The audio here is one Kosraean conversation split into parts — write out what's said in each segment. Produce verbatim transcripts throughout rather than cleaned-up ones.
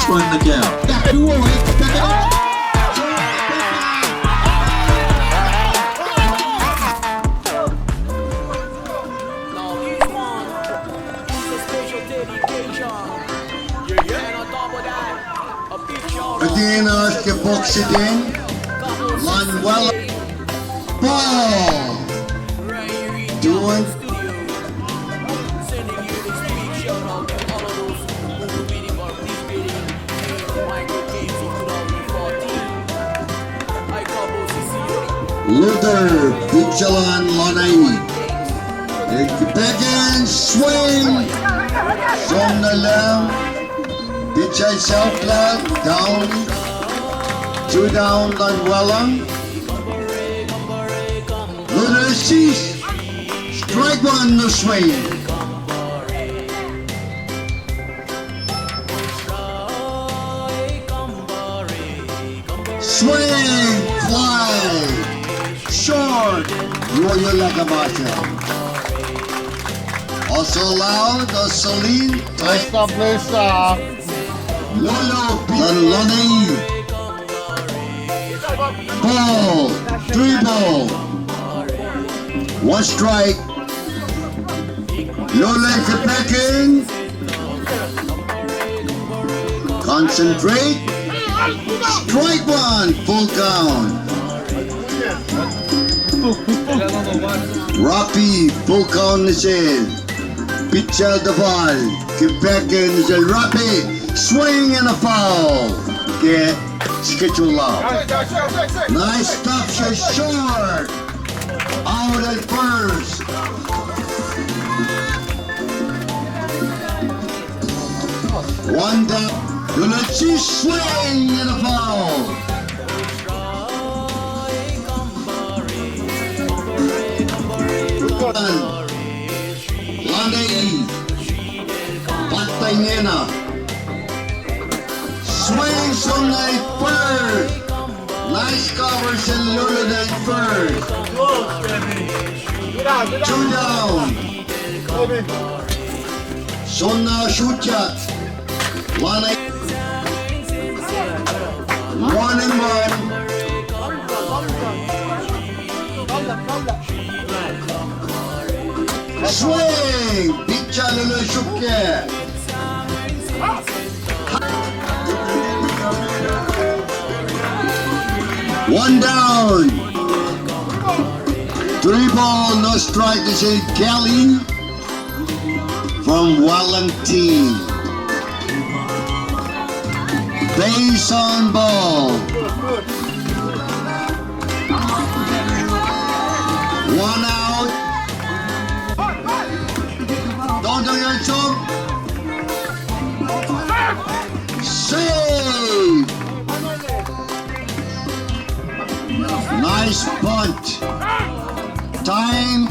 Run the count. Back to Warwick. Back it up. Now this one is a special dedication. Yeah, yeah. And on top of that, a big shout out to Adina the Boxidin, Lanwell, Paul. Right here in the studio. Sending you this big shout out to all of those who will be participating in the Micro Games of two thousand fourteen. Luther Pitchalan Lanai. Back and swing. Som na lam. Pitchai self lap. Down. Two down, Lanwell. Luther assist. Strike one, no swing. Swing, fly, short, Royal Lakamasha. Also allowed, also lean, nice stop, nice stop. Lolo, Lanai. Ball, three ball. One strike. Lolo, get back in. Concentrate. Strike one. Full count. Rapi, full count nuh sel. Pitcher the ball. Get back in nuh sel. Rapi. Swing and a foul. Ke schedule out. Nice stop, short. Out at first. One down. Gonna see swing and a foul. Lanai. Patangena. Swing, som na first. Nice cover, sel Lolo na first. Two down. Som na shoot ya. Lanai. One and one. Swing! Pitcher Lolo suk ke. One down. Three ball, no strike, this is Kelly from Wallentin. Base on ball. One out. Don't do your job. Save. Nice bunt. Time.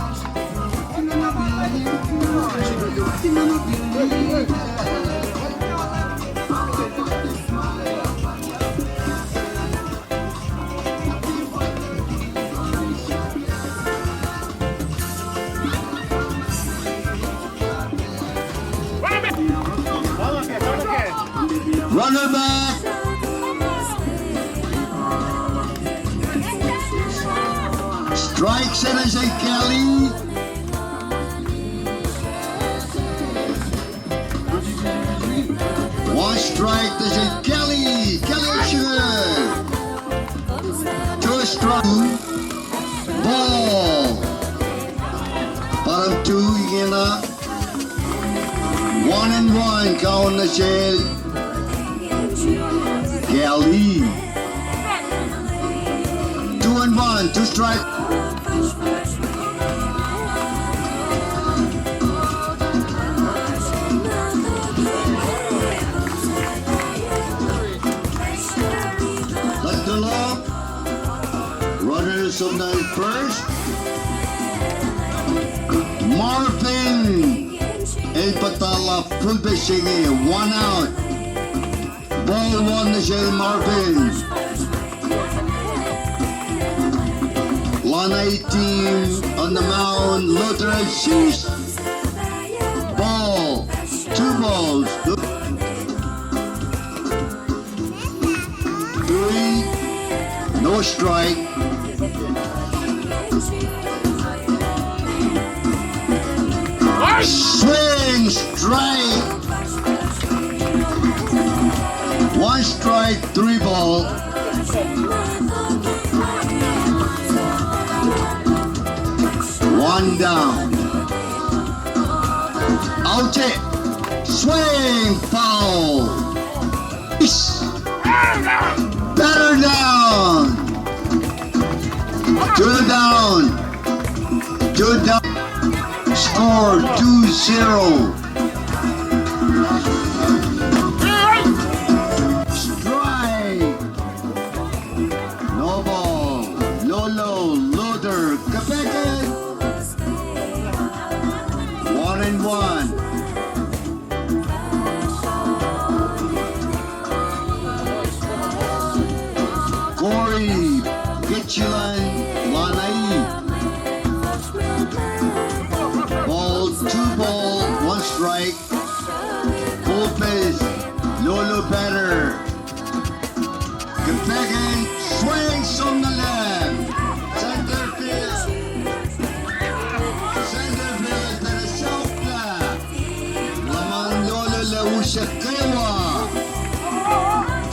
Runner back. Strike, sel Kelly. One strike, this is Kelly. Kelly Sugar. Two strike. Ball. Bottom two, ingena. One and one, count nuh sel Kelly. Two and one, two strike. Let the lock. Runners on the first. Marvin. El patala full base inge, one out. Ball one nuh sel Marvin. Lanai team on the mound, Luther assist. Ball, two balls. No strike. Swing strike. One strike, three ball. One down. Out it. Swing, foul. Batter down. Two down. Two down. Score two zero. Strike. No ball. Lolo, loader, kapeken. One and one. Corey, Kitchilan, Lanai. Ball, two ball, one strike. Full base, Lolo batter. Kapeken, swing, som na left. Center field. Center field, tena saukla. Laman Lolo lah usack kwewa.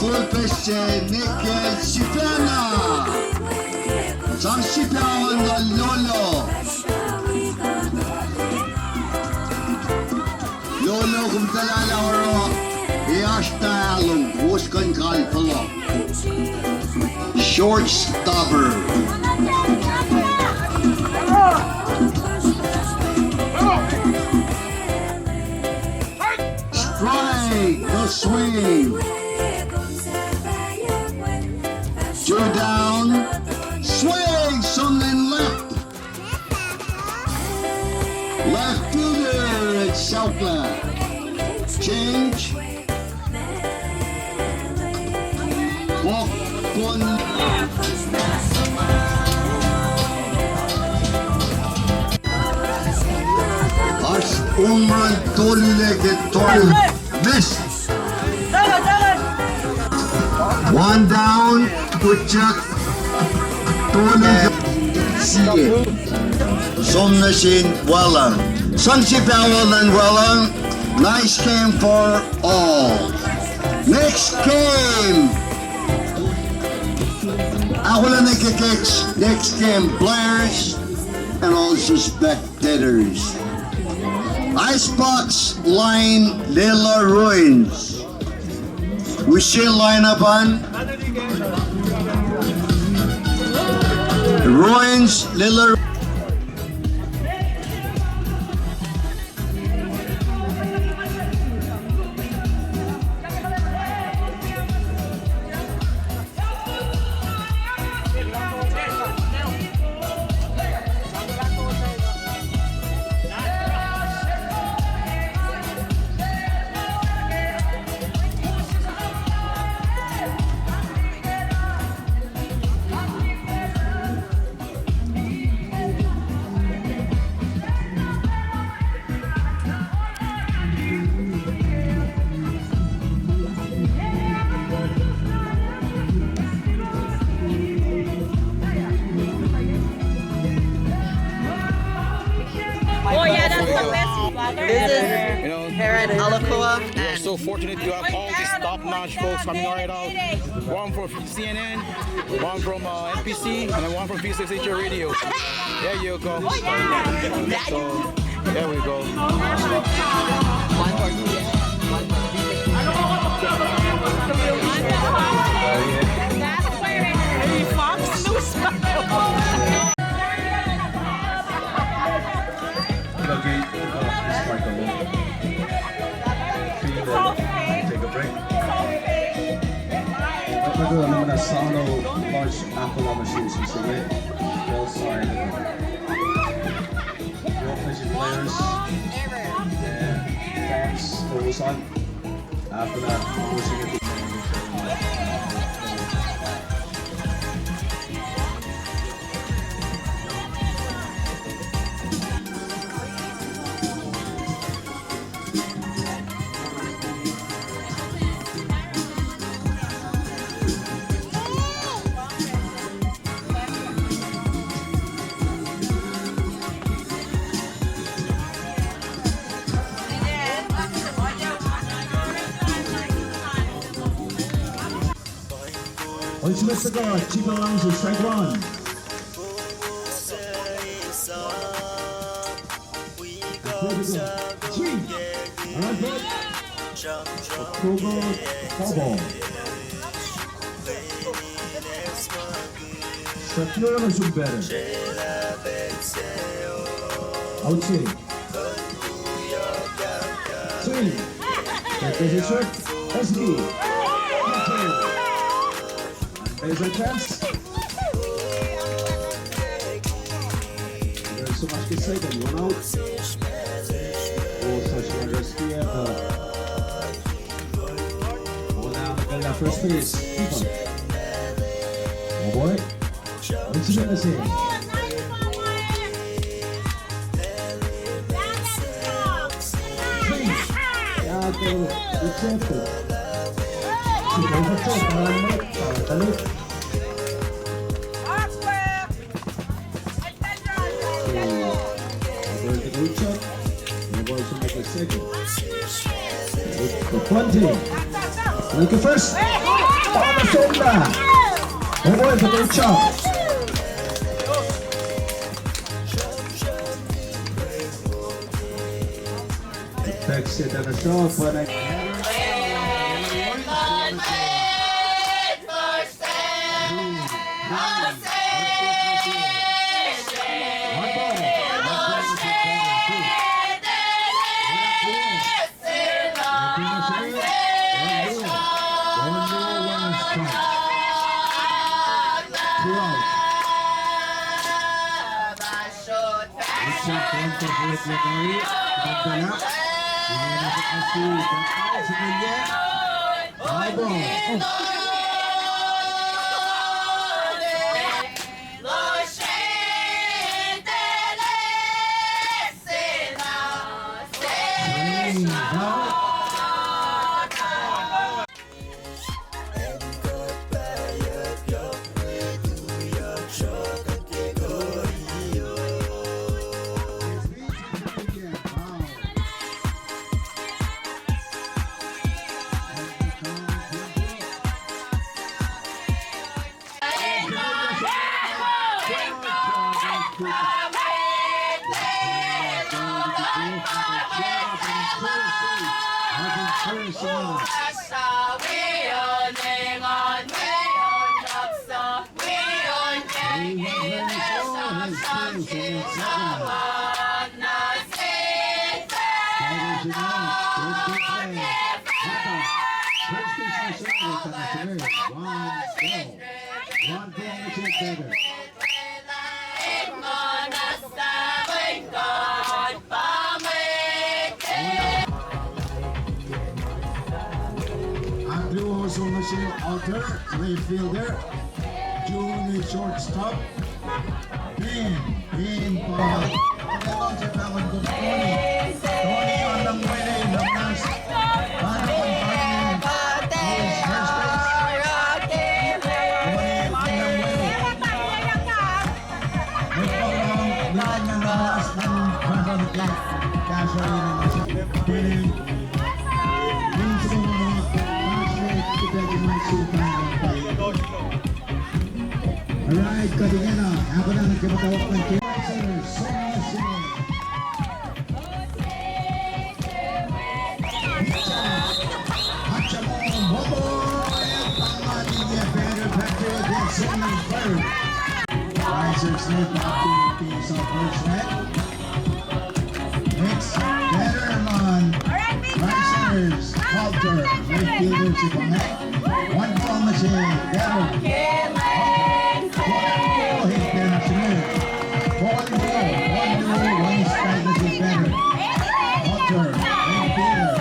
Full base se Nikel Sipana. Sang sipawan na Lolo. Lolo, kom tuhlalah oruh, e oasr tahlong, wos kuh in kal fohlohk. Short stopper. Strike, no swing. Two down. Swing, som na left. Left fielder, it's Saukla. Change. Ball, one. Oasr home run tolu lac ke tolu. Miss. One down, kutsak. Tolu. Sie. Som nuh sin Welung. Sang sipac Welung, Welung. Nice game for all. Next game. Ahkolah nuh ke next game players and also spectators. Icebox line, Lelu Ruins. Use line-up an. Ruins, Lelu. Oh, yeah, that's the best. This is Herod Alakua. We are so fortunate to have all these top-notch folks coming right out. One from C N N, one from, uh, N P C, and then one from V six H radio. There you go. So, there we go. Lucky, uh, this mic alone. Feel the, take a break. Lucky, I'm gonna sound out large Aquila machines recently. Well, sorry. Well, pleasure players. And thanks for Usan. After that, I'm wishing you Jessica, Chica Langs, strike one. Three. All right, boy. October, four ball. Shakira, no, should better. Outside. Swing. That is a shot. S B. There's a chance. There's so much to say, then one out. Oh, such a risky effort. Oh, now the first base. Keeper. Oh, boy. Let's see what they say. Bunting. Like a first. On the shoulder. Oh boy, the good shot. Back set on the shot, but I Andrew Osunlesi, Alter, left fielder. June, shortstop. Ben, Ben, Paul. Tony, Tony on the way, the last. Paul on the way. First base. Tony on the way. Alright, kuht ingena ahkolah nuh ke muhtwacwacack luhn ke It's better on Rangers, Halter, left fielder, si pa inge. One ball, machine, better. Halter, ball, hit, better, si inge. Ball, ball, one, two, one strike, machine, better. Halter, left fielder.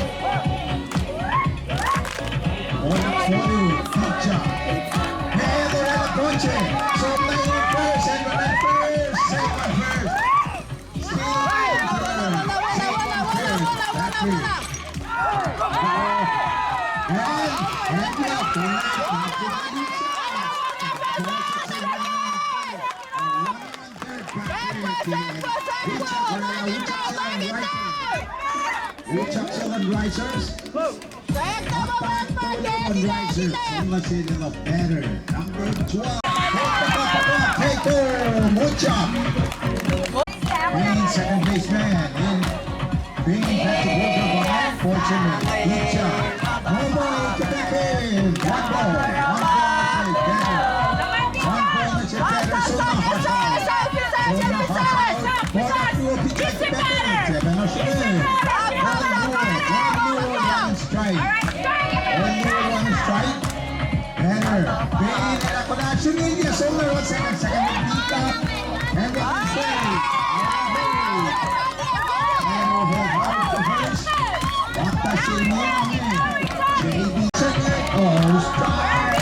Ball, ball, pitcher. Hey, they have a punch in. So, play in first, and run in first, save on first. Richardson and Risers. Risers, on the side of batter, number twelve. Kato Mocha. Playing second baseman in, playing back to Mocha, but unfortunately, Mocha. Momo to back in. One ball. One ball, that's a batter. One ball, that's a batter. So now, Hassan. So now, Hassan. Ball that will be just better. Seven, Hassan. One more. One more. Strike. One more, one strike. Batter. Batter. Ako na, Sunil, yes, on the road, second, second, pick up. And then strike. And over, out to first. What does it mean? J B second. Oh, strike.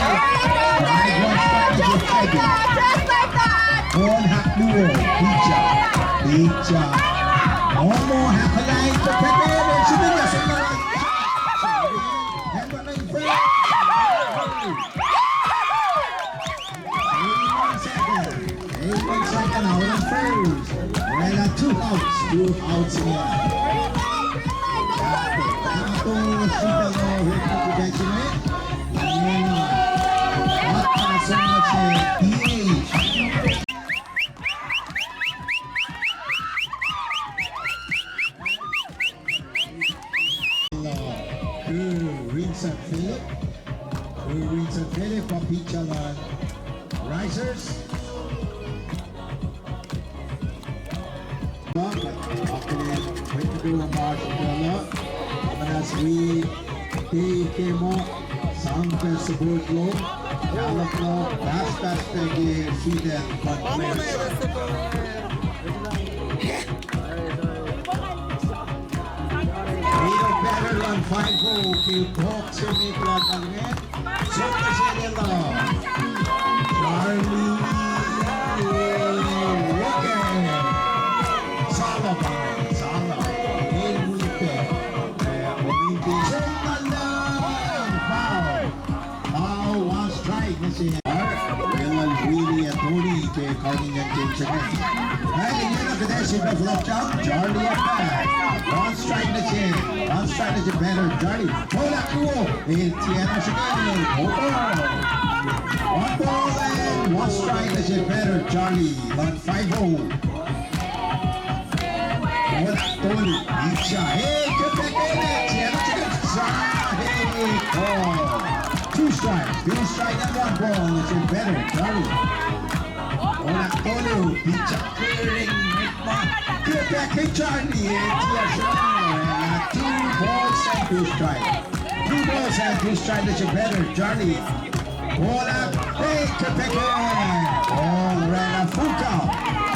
Strike, one strike, is it J B? One half duo. Pitcher. Pitcher. One more half a line to pick up. And Sunil, yes, on the road. And Eighty-one second. Eighty-one second, out of first. Well, uh, two outs, two outs here. Vincent Philip. Vincent Philip, pa pitcher luhn Risers. Amen as we take him up, sang pac support lom, kahlwem na, pass, pass pac ke Sweden, but Leadoff batter luhn five oh ke box se met lal inge. Som nuh sel Charlie. Rookie. Sala pa, Sala. El wi pac. Som nuh sel. Foul. Foul, one strike nuh sel. Well, Willie Tony ke kain in game se inge. Well, ingena kuht ac sifilpac fohlohk jump, Charlie at bat. One strike nuh sel. One strike nuh sel batter, Charlie. Ball ahkluo. El tiacna srihke. Ball. One ball and one strike nuh sel batter, Charlie. Luhn five oh. Ball ahktolu. Pitcher. Hey, get back in it. Tiacna srihke. Sa. Hey, ball. Two strike. Two strike and one ball nuh sel batter, Charlie. Ball ahktolu, pitcher clearing, Rickman. Get back in, Charlie. Two balls and two strike. Two balls and two strike nuh sel batter, Charlie. Ball up, hey, get back in. Ball ran a full count.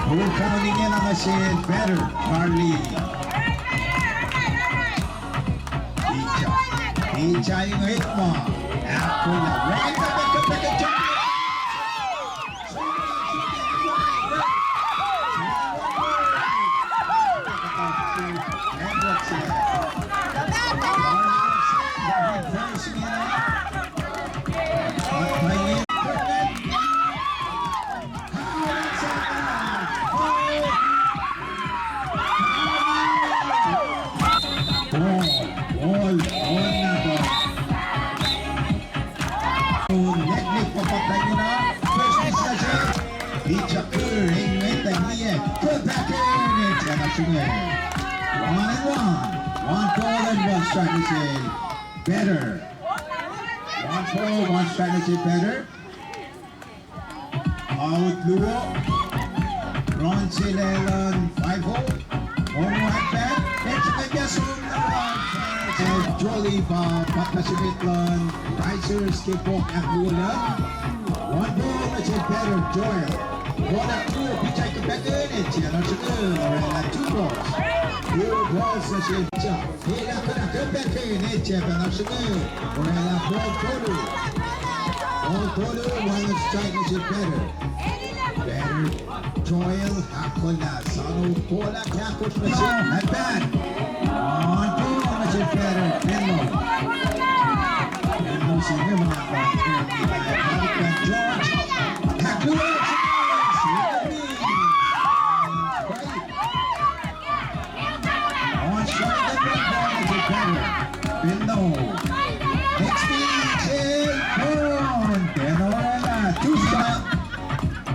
Full count ingena nuh sel batter, Charlie. Pitcher. Pitcher in Rickman. Ahkolah. Right up at the back of the Ball, ball, ball na ball. Naglik pa pahpah ingena, first base na se. Pitcher, eh, ngwet ah, liye. Go back in, eh, tiacna srihke. One and one. One ball and one strike nuh sel batter. One ball, one strike nuh sel batter. Out luo. Run se lah luhn five oh. Ono at bat. Pitch ke gasum na. Joel pa pahpah se met luhn Risers ke box ahkluo na. One ball nuh sel batter Joel. Ball ahkluo, pitcher ke batter, eh, tiacna srihke, oraclah two balls. Two balls nuh sel pitcher. Elah kuhna ke batter, eh, tiacna srihke, oraclah ball tolu. Ball tolu, one strike nuh sel batter. Batter Joel, ahkolah, sano ball ahkosr nuh sel, at bat. One ball nuh sel batter Menlo. Menlo se inge ma, George. Ahkluo. On strike, one ball nuh sel batter Menlo. Next pitch,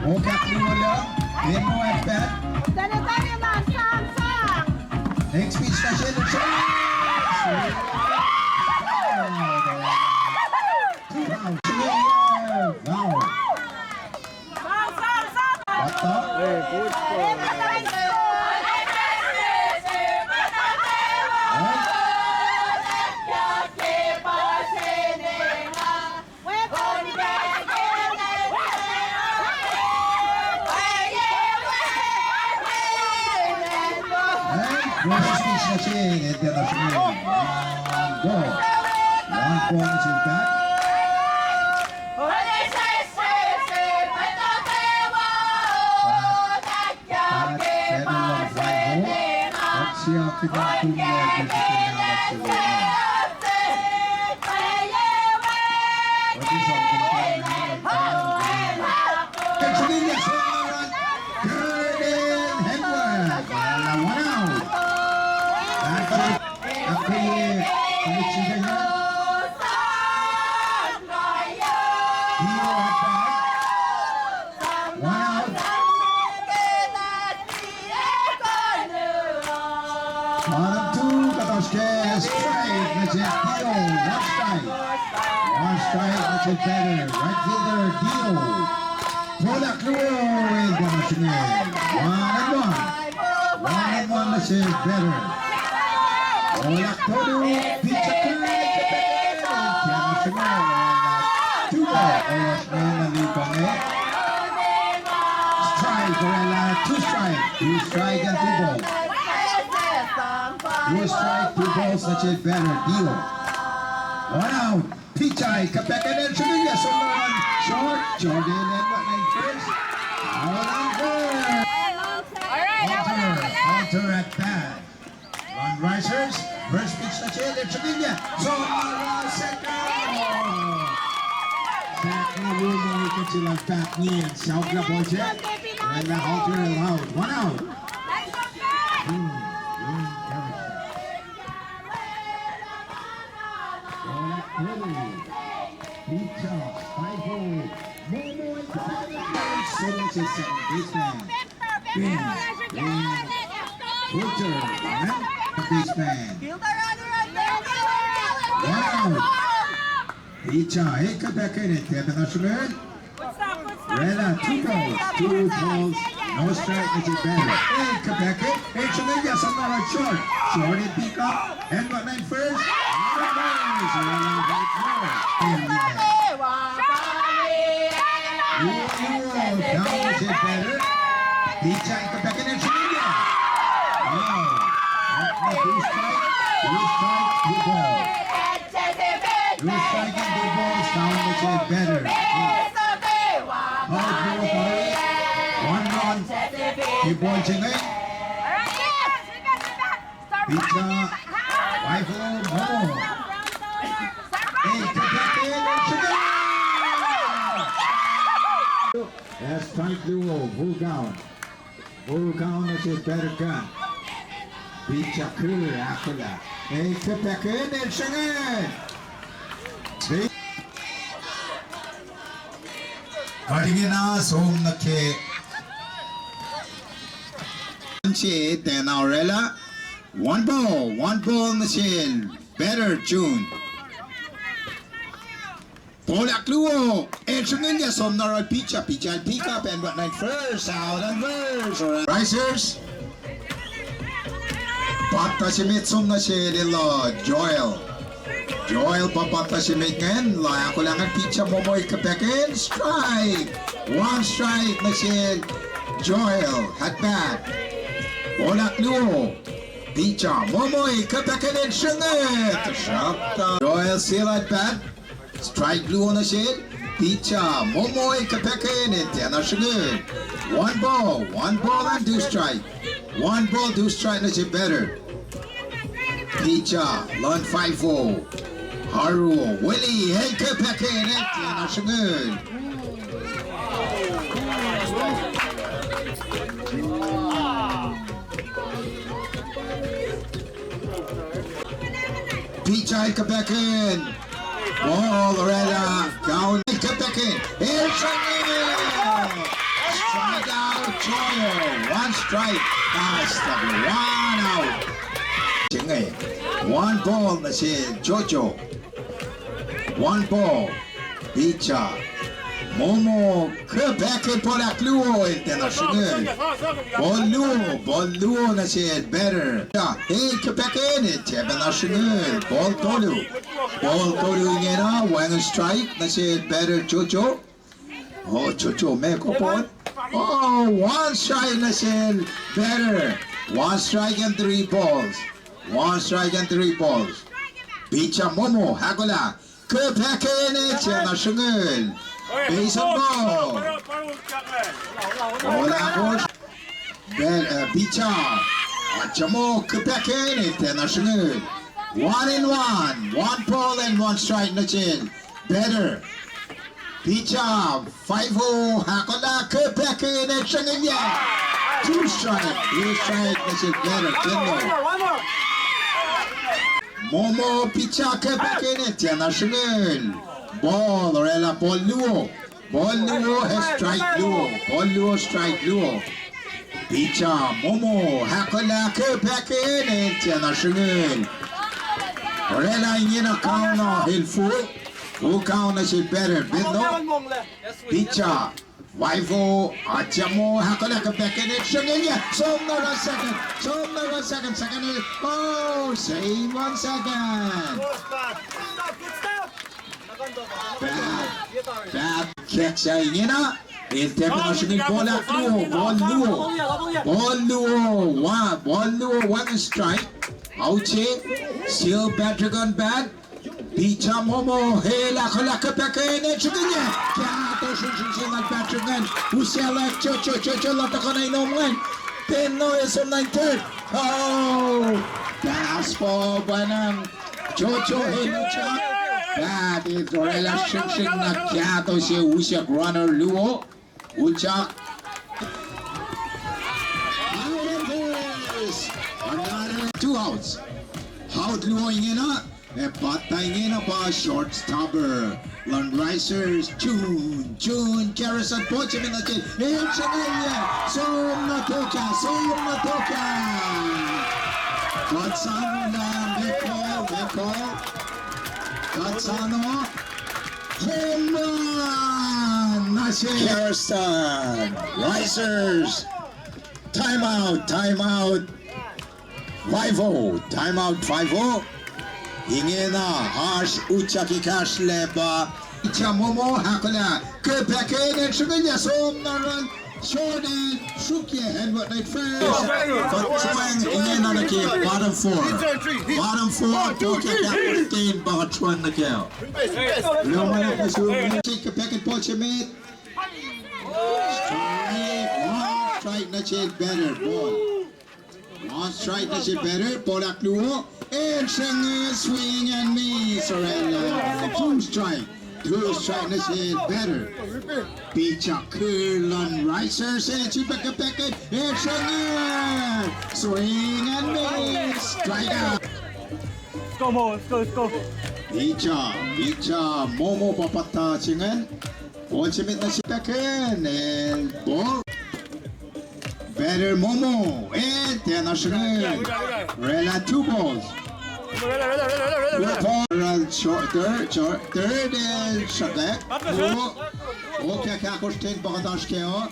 Okak luo lah, emo at bat. Next pitch na sel, sel. Wow. Wow. What the? First pitch na sel, international. One ball. One ball na sel bat. Bat, bat, bat, bat, bat. One out. Bottom two, kuhtuh ke strike, nuh sel Dio, one strike. One strike, nuh sel batter, right fielder, Dio. Ball ahkluo, el tiacna srungen. One and one. One and one, nuh sel batter. Ball ahktolu, pitcher, el tiacna srungen. Two ball, el srungen, na likange. Strike, oraclah, two strike. Two strike and two balls. Two strike, two balls, nuh sel batter, Dio. One out. Pitcher, el kuh pac ke, el srungen, yes, on the run. Short, short, el, el, el, first. Out and third. Hunter, Hunter at bat. Run risers, first pitch na sel, el srungen, yes. So, uh, second. Second, uh, we know we can see like that, yeah, South Laboche. And the Hunter out. One out. Hmm, hmm, hmm. Pitcher, five oh. Momo, second baseman. Pitcher, baseman. Wow. Pitcher, el kuh pac ke, el tiacna srungen. Oraclah, two balls, two balls, no strike, nuh sel batter. El kuh pac ke, el srungen, yes, on the right, short. Short, el pick up, and what nine first? Nice, oraclah, right field. And yeah. Luo, luo, down, nuh sel batter. Pitcher, el kuh pac ke, el srungen, yes. Wow. Two strike, two strike, two balls. Two strike and two balls, down, nuh sel batter. Out, ball, one run. Two ball, srungen. Pitcher, rifle, Momo. Hey, protect it, srungen. Yes, strike luo, full count. Full count, nuh sel batter kuh. Pitcher kuh, ahkolah. Ei, kuh pac ke, el srungen. Kuht ingena som nuh ke. Srungen, tiacna oraclah. One ball, one ball nuh sel batter June. Ball ahkluo, el srungen, ya som na roll pitcher, pitcher el pick up and what nine first, out and first. Risers. Pahtuh se met som nuh sel el uh Joel. Joel pa pahtuh se met ingacn, lah ahkolah ngan pitcher Momo el kuh pac in, strike. One strike nuh sel Joel, at bat. Ball ahkluo. Pitcher Momo el kuh pac in, srungen. Tuhsruhktuh Joel sel at bat. Strike luo nuh sel. Pitcher Momo el kuh pac in, tiacna srungen. One ball, one ball and two strike. One ball, two strike nuh sel batter. Pitcher, lun five oh. Haruo Willie el kuh pac in, tiacna srungen. Pitcher el kuh pac in. Ball, oraclah, down, el kuh pac in. El srungen. Jojo, one strike. Nice tackle, one out. Singe. One ball nuh sel Jojo. One ball. Picha. Momo. Kuh pack in, ball ahkluo, el tiacna sruhngul. Ball luo, ball luo nuh sel batter. El kuh pack in, el tiacna sruhngul. Ball tolu. Ball tolu ingena, wacngihn strike nuh sel batter Jojo. Oh, Jojo, meac kom ball? Oh, one strike nuh sel batter. One strike and three balls. One strike and three balls. Picha Momo, ahkolah. Kuh pack in, el tiacna sruhngul. Base on ball. Ball ahkosr. Bat-, uh, picha. Ajamo, kuh pack in, el tiacna sruhngul. One and one. One ball and one strike nuh sel batter. Picha, five oh, ahkolah, kuh pack in, el sruhngulyac. Two strike, two strike nuh sel batter, Tenno. Momo, picha, kuh pack in, el tiacna sruhngul. Ball, oraclah ball luo. Ball luo, ac strike luo. Ball luo, strike luo. Picha Momo, ahkolah, kuh pack in, el tiacna sruhngul. Oraclah ingena, count na el full. Full count nuh sel batter, Tenno. Picha, five oh, Ajamo, ahkolah, kuh pack in, el sruhngulyac. Som na run second. Som na run second. Second el. Oh, save on second. Bat, bat, kek sa ingena. El tiacna sruhngul, ball ahkluo, ball luo. Ball luo, wa-, ball luo, wacngihn strike. Out se, still Patrick on bat. Picha Momo, el ahkolah, kuh pack in, el sruhngulyac. Kahto sringsring se lal Patrick ingacn. Usaclah Jojo, Jojo el tuhkuh nuh in om ingacn. Tenno el som nuh in third. Oh, pass for Banan. Jojo el utyak. Bat el oraclah sringsring na kahto se, usyak runner luo. Utyak. Out of base. Another two outs. Out luo ingena. Ac pahtuh ingena pa shortstopper luhn Risers, June, June Garrison, pochmit nuh sel, el sruhngulyac, som na tokah, som na tokah. Katsano na, Michael, Michael. Katsano, home run nuh sel Garrison, Risers. Time out, time out. Five oh, time out, five oh. Ingena, oasr utyak ekahsr lac pa. Picha Momo, ahkolah, kuh pack in, el sruhngulyac, som na run. Short and sruokyac, and what night first. Kuht sruhmuhn ingena nuh ke bottom four. Bottom four, tokah kahto ten pa kuht sruhmuhn nuh ke. Loman up nuh sum. Kuh pack in, pochmit. Strike, one strike nuh sel batter, ball. One strike nuh sel batter, ball ahkluo. El sruhngulyac, swing and miss, oraclah. Two strike. Two strike nuh sel batter. Picha Kerr luhn Risers, el sifilpac kuh pack in, el sruhngulyac. Swing and miss. Strike out. Let's go, Mo. Let's go, let's go. Picha, Picha Momo pa pahtuh se ingacn. Pochmit nuh sel pack in, el ball. Batter Momo, el tiacna sruhngul. Oraclah two balls. Two balls, oraclah short, third, short, third, el sruhkwack. O, o, kahkahkosr ten pa kuht oasr kac uh.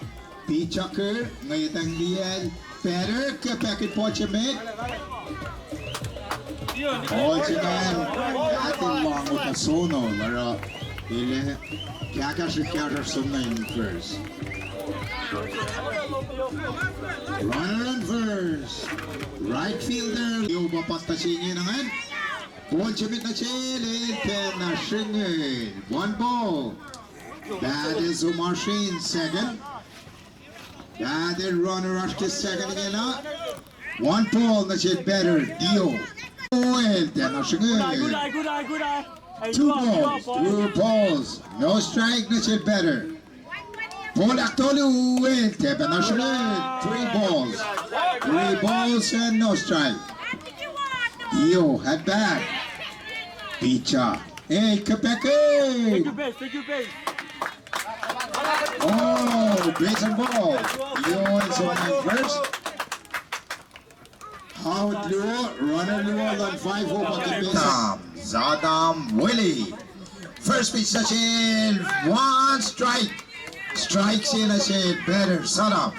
Picha Kerr, ngwetacng liyacl. Batter, kuh pack in, pochmit. Pochmit, bat in lohng ota sono, oruh el kahkahsrihk kahsruhsr som nuh in first. Runner on first. Right fielder, yohk pa pahtuh se ingena ingacn. Pochmit nuh sel, el tiacna sruhngul. One ball. Bat el som oasr in second. Bat el runner oasr ke second ingena. One ball nuh sel batter, Dio. El tiacna sruhngul. Two balls, two balls. No strike nuh sel batter. Ball ahktolu, el tiacna sruhngul. Three balls. Three balls and no strike. Dio at bat. Picha. Hey, kuh pack in. Take your base, take your base. Oh, Base and ball. Luo in som an first. Out luo, runner luo, luhn five oh pa ke base. Tom, Zadam Willie. First pitch nuh sel, one strike. Strike se nuh sel batter, Zadam.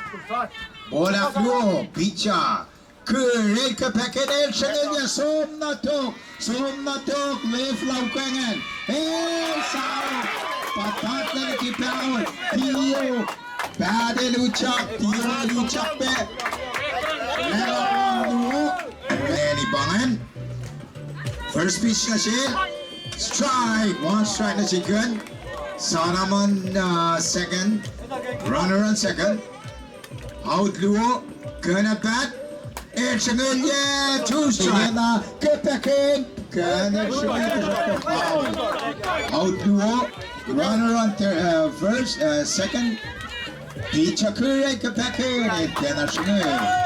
Ball ahkluo, pitcher. Kihre, el ke pack in, el sruhngilyac, som na tok, som na tok, left lau kwengan. El sa, patatlac nuh ke power, tiac, bat el utyak, tiac el utyak pac. Lwelah luo, Manny Bangan. First pitch nuh sel, strike, one strike nuh sel Kihn. Sanaman, uh, second, runner on second. Out luo, Kihn at bat. El sruhngilyac, two strike. Ingena ke pack in, Kihn el sruhngilyac, foul. Out luo, runner on thir-, uh, first, uh, second. Pitcher Kihre ke pack in, el tiacna sruhngilyac.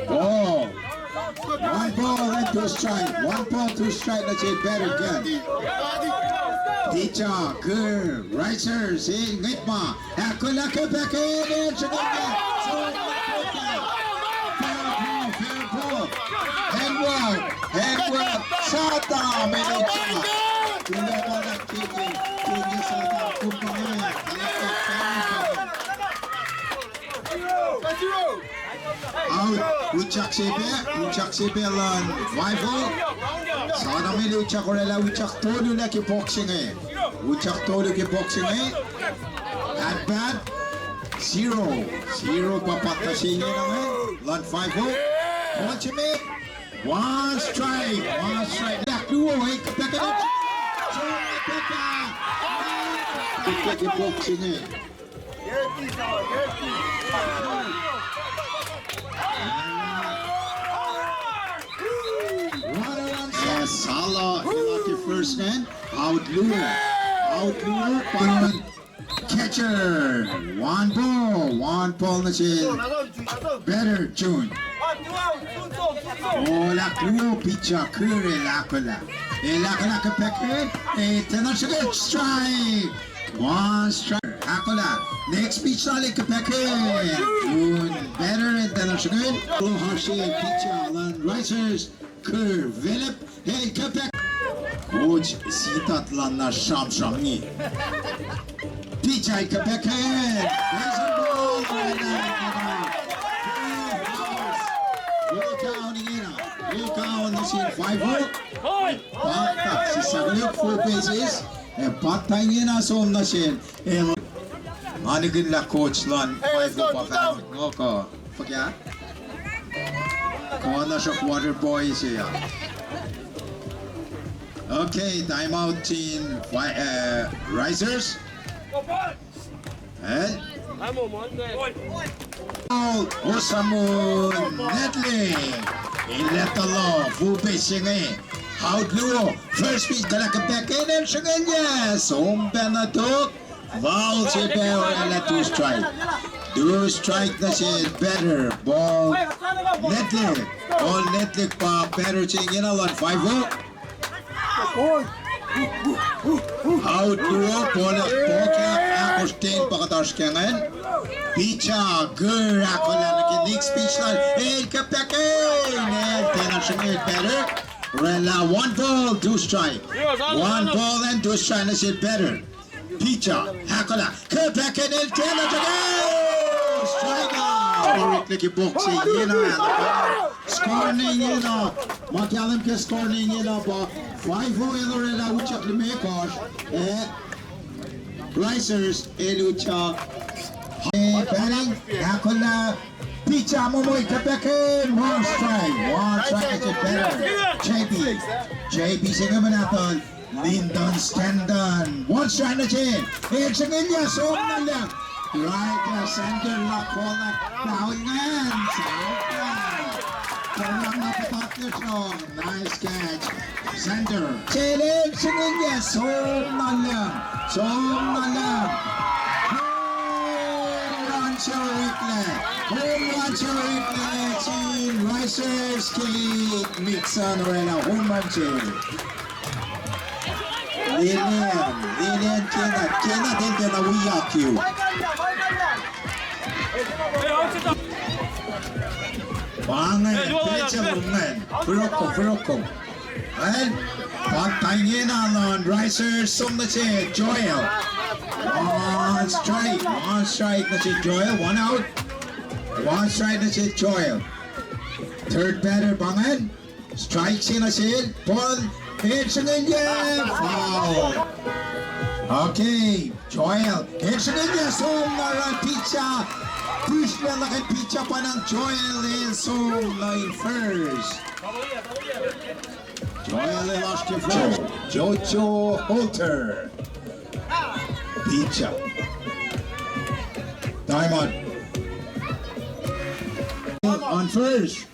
Ball. One ball and two strike. One ball, two strike nuh sel batter Kihn. Pitcher Kihre, riser, sel ngwetma. Ahkolah ke pack in, el sruhngilyac. Fair ball, fair ball. Hand work, hand work. Sata, manager. Kuloh ma luhlahp ke, ke, ke Sata, kuloh ma luhlahp. Out, utyak se pac, utyak se pac luhn five oh. Sata el utyak orwaclah utyak tolu lah ke box se inge. Utyak tolu ke box se inge. At bat, zero, zero pa patta se inge na inge luhn five oh. Ultimate, one strike, one strike. Lah luo, eh, ke pack in. Ke box se inge. Eh, Sala, el ke first man. Out luo. Out luo. Panon catcher. One ball. One ball nuh sel batter June. Oh, lah luo, pitcher Kihre el ahkolah. El ahkolah ke pack in. Eh, tiacna sruhngilyac, strike. One strike. Ahkolah. Next pitch lal ke pack in. Un batter el tiacna sruhngilyac. Lohashe pitcher luhn Risers. Kihre, velep. El ke pack. Coach Sitat lah na sramsram inge. Pitcher ke pack in. Base and ball. Full count ingena. Full count nuh sin five oh. Patta, sisaklu, four bases. Eh, patta ingena som nuh sel. Eh, ma nihkihn lah coach luhn five oh pa fahk, ngo kuh, fuhkah? Kuh na sruhk water boy se ah. Okay, time out in fi-, eh, Risers. Eh? Osamun Nedley. Eletalah, full base se inge. Out luo. First pitch, ahkolah ke pack in, el sruhngilyac. Som pac na tok. Foul se pac, orwaclah two strike. Two strike nuh sel batter. Ball Nedley. Ball Nedley pa batter se ingena luhn five oh. Out luo, ball, ball ke ahkostwen pa kuht oasr ke ingacn. Pitcher Kihre ahkolah nuh ke next pitch lal. El ke pack in, el tiacna sruhngilyac batter. Orwaclah one ball, two strike. One ball and two strike nuh sel batter. Pitcher ahkolah ke pack in, el tiacna sruhngilyac. Strikeout. Orek liki box se ingena. Score ingena. Ma kahlwem ke score ingena pa five oh el orwaclah utyak limekohsr. Eh, Risers el utyak. Eh, batting, ahkolah. Pitcher muh muh ke pack in, one strike. One strike nuh sel batter J B. J B se inge muhnahtuhl Lyndon Stanton. One strike nuh sel. El sruhngilyac, som na lah. Right, uh, center lah, corner. Down man. Corner na puhtatlac srong. Nice catch. Center. Sel el sruhngilyac, som na lah. Som na lah. Home run se oreklac. Home run se oreklac. Sin Risers ke Nixon orwaclah home run se. Lillian, Lillian Kena, Kena ten ten na wi yak you. Pangen, pecel lom ngan. Firoko, firoko. Well, pahtaingena luhn Risers, som nuh se Joel. One strike, one strike nuh se Joel, one out. One strike nuh se Joel. Third batter pangen. Strike se nuh sel, ball, el srihngilyac, foul. Okay, Joel, el srihngilyac, som na run pitcher. Pihsrlah luhk in pitcher panang Joel, el som na in first. Joel el oasr ke first. Jojo Holter. Pitcher. Time out. On first.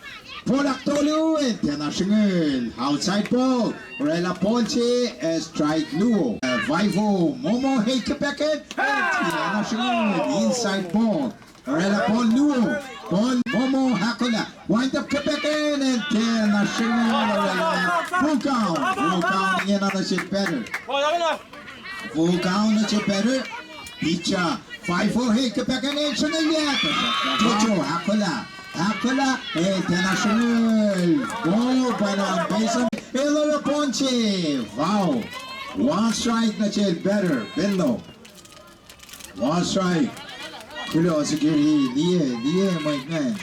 Ball ahktolu, el tiacna srihngel. Outside ball. Orwaclah ball se, ac strike luo. Uh, Vaifo, Momo, el kepackin. El tiacna srihngel. Inside ball. Orwaclah ball luo. Ball Momo ahkolah. Wind up kepackin, el tiacna srihngel. Orwaclah. Full count. Full count. Ingena nuh sel batter. Full count nuh sel batter. Pitcher. Vaifo, el kepackin, el srihngilyac. Jojo ahkolah. Ahkolah, el tiacna srihngel. Ball pacna base. El orwaclah ball se. Wow. One strike nuh sel batter. Bello. One strike. Kuloh, security, liye, liye, Mike Mann.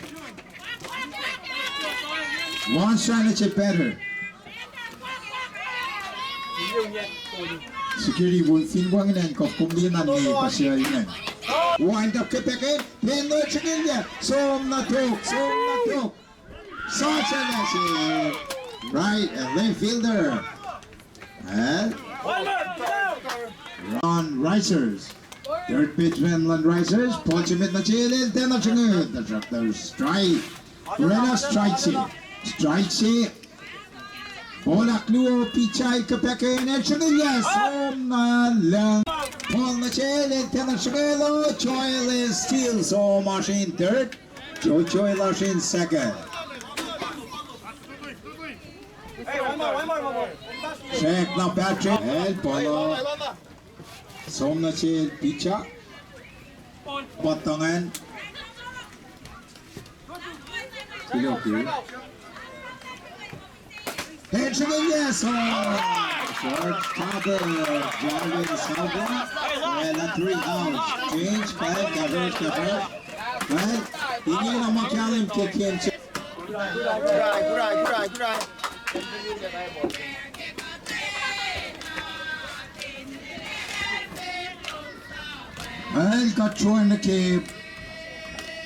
One strike nuh sel batter. Security, fin wacngihn an, kuh kom liye na nge pahsiyuck ingacn. Wind up kepackin, pen lo srihngilyac, som na tok, som na tok. Such a nice hit. Right, a left fielder. Eh? Luhn Risers. Third baseman luhn Risers. Ball se met nuh sel, el tiacna srihngel. Tuhsruhktuh strike. Orwaclah strike se. Strike se. Ball ahkluo, pitcher el kepackin, el srihngilyac, som na lucng. Ball nuh sel, el tiacna srihngel, Joel el steal, som oasr in third. Jojo el oasr in second. Srackna Patrick, el ball. Som nuh sel pitcher. Pattangan. Kuloh ke. Hit srihngilyac, so short cover, Jarvis Salva. Well, a three out. Change, five, cover, cover. Well, ingena ma kahlwem ke game se. El kuht sruen nuh ke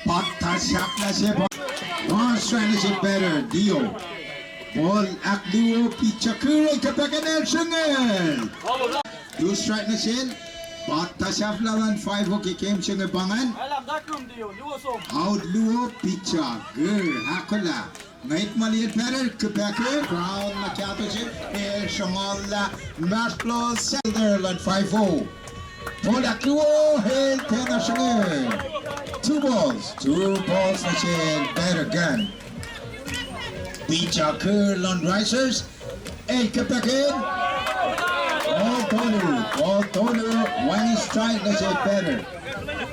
pahkta sahflah se pa. One strike nuh sel batter, Dio. Ball ahkluo, pitcher kihre, kepackin el srihngel. Two strike nuh sel, pahkta sahflah luhn five oh ke game se inge pa ingacn. Out luo, pitcher kihre, ahkolah. Ngwet ma liyel batter, kepackin, ground na kahto se, el sruhnguhl lah, inmahsrlol, fielder luhn five oh. Ball ahkluo, el tiacna srihngel. Two balls, two balls nuh sel batter gun. Pitcher kihre luhn Risers, el kepackin. Ball tolu, ball tolu, wacngihn strike nuh sel batter.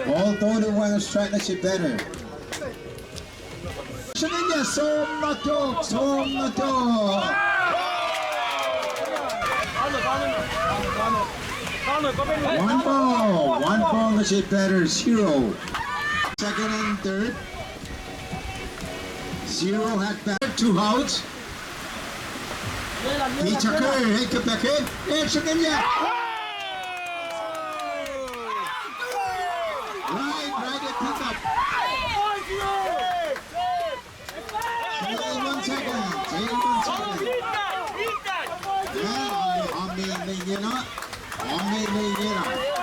Ball tolu, wacngihn strike nuh sel batter. Srihngilyac, som na tok, som na tok. One ball, one ball nuh sel batter, zero. Second and third. Zero had batter, two outs. Pitcher kihre, el kepackin, el srihngilyac. Right, right, a pick up. Hold on one second, hold on one second. Yeah, I, I mean, you know, I mean, you know.